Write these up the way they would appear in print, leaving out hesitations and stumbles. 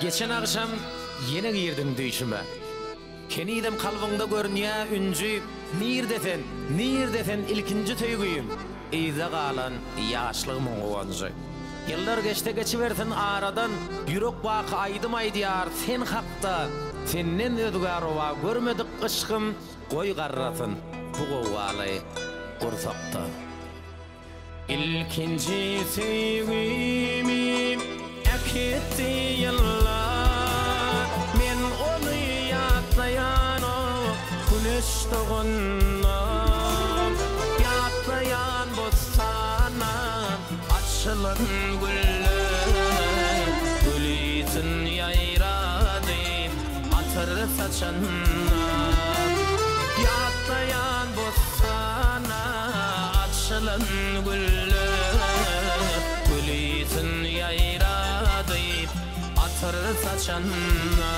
Geçen agşam ýene girdiň düýşüme. Henizem kalbyňda görünýä ünji, Nirde sen, nirde sen ilkinji söýgim, Yzda galan ýaşlygymyň guwanjy. Ýyllar geçse geçibersin aradan, Ýürek baky aýdym aýdýar sen hakda, Senden özgä rowa görmedik yşgym, Goý garrasyn bu gowgaly gursakda. Ilkinji söýgimi äkitdi ýyllar, Men ony ýatlaýan-ow güneş doganda. Ýatlaýan bossana açylan güller, Gül ysyn ýaýrady atyr saçanda. Ýatlaýan bossana Açylan güller gül ysyn ýaýradyp, atyr saçanda.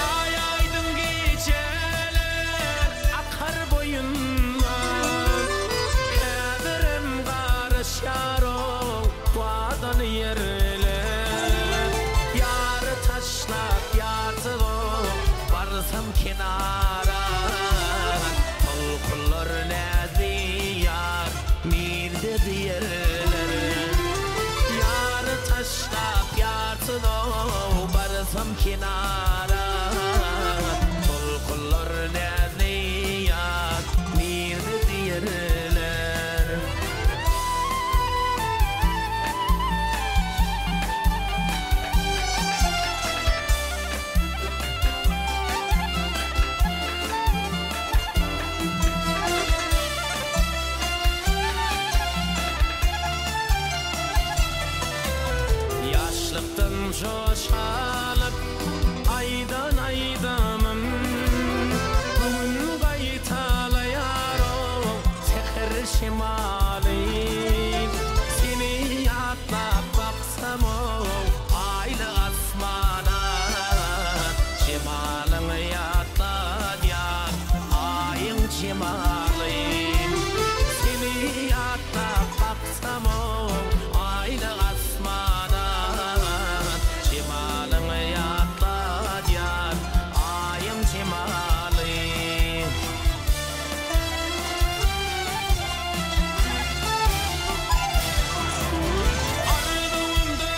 Aý aýdyň gijeler akar boýunda, Häzirem garaşýar-ow wadaly ýerler. Ýary taşlap ýarsyz-ow barsam kenara, Tolkunlar näzli ýar nirde diýerler. Ýary taşlap ýarsyz-ow barsam kenara, Tolkunlar näzli ýar nirde diýerler. Ýaşlykdan joş alyp aýdan aýdymym Bu gün gaýtalaýar-ow säher şemaly. Seni ýatlap baksam-ow aýly asmana, Jemalyňy ýatladýar Aýyň jemaly. Seni ýatlap baksam-ow aýly asmana, Jemalyňy ýatladýar Aýyň jemaly. Arzuwymda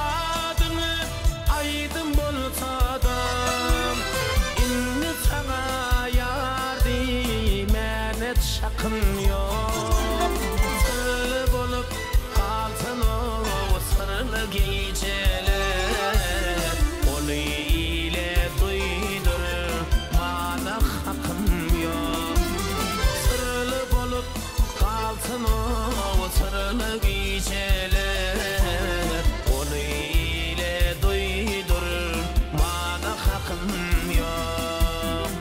adyňy aýdym bolsa-da, Indi saňa ýar diýmäne çakym ýok. Syrly bolup galsyn-ow syrly gijeler, Ony ile duýdurmana hakym ýok. Syrly bolup galsyn-ow syrly gijeler, Ony ile duýdurmana hakym ýok.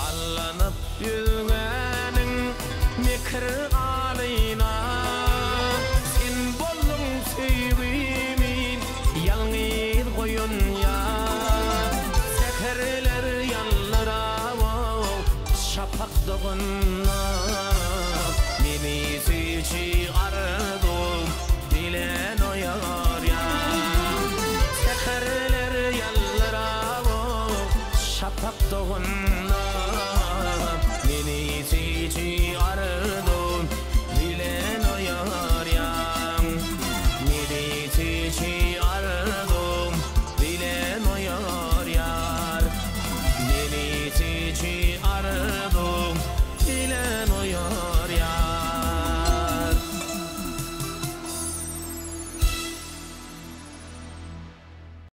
Allanyp ýüzgäniň mekir alyna, Sen bolduň söýgimi ýalňyz goýan ýar. Säherler ýaldyrap-ow şapak doganda.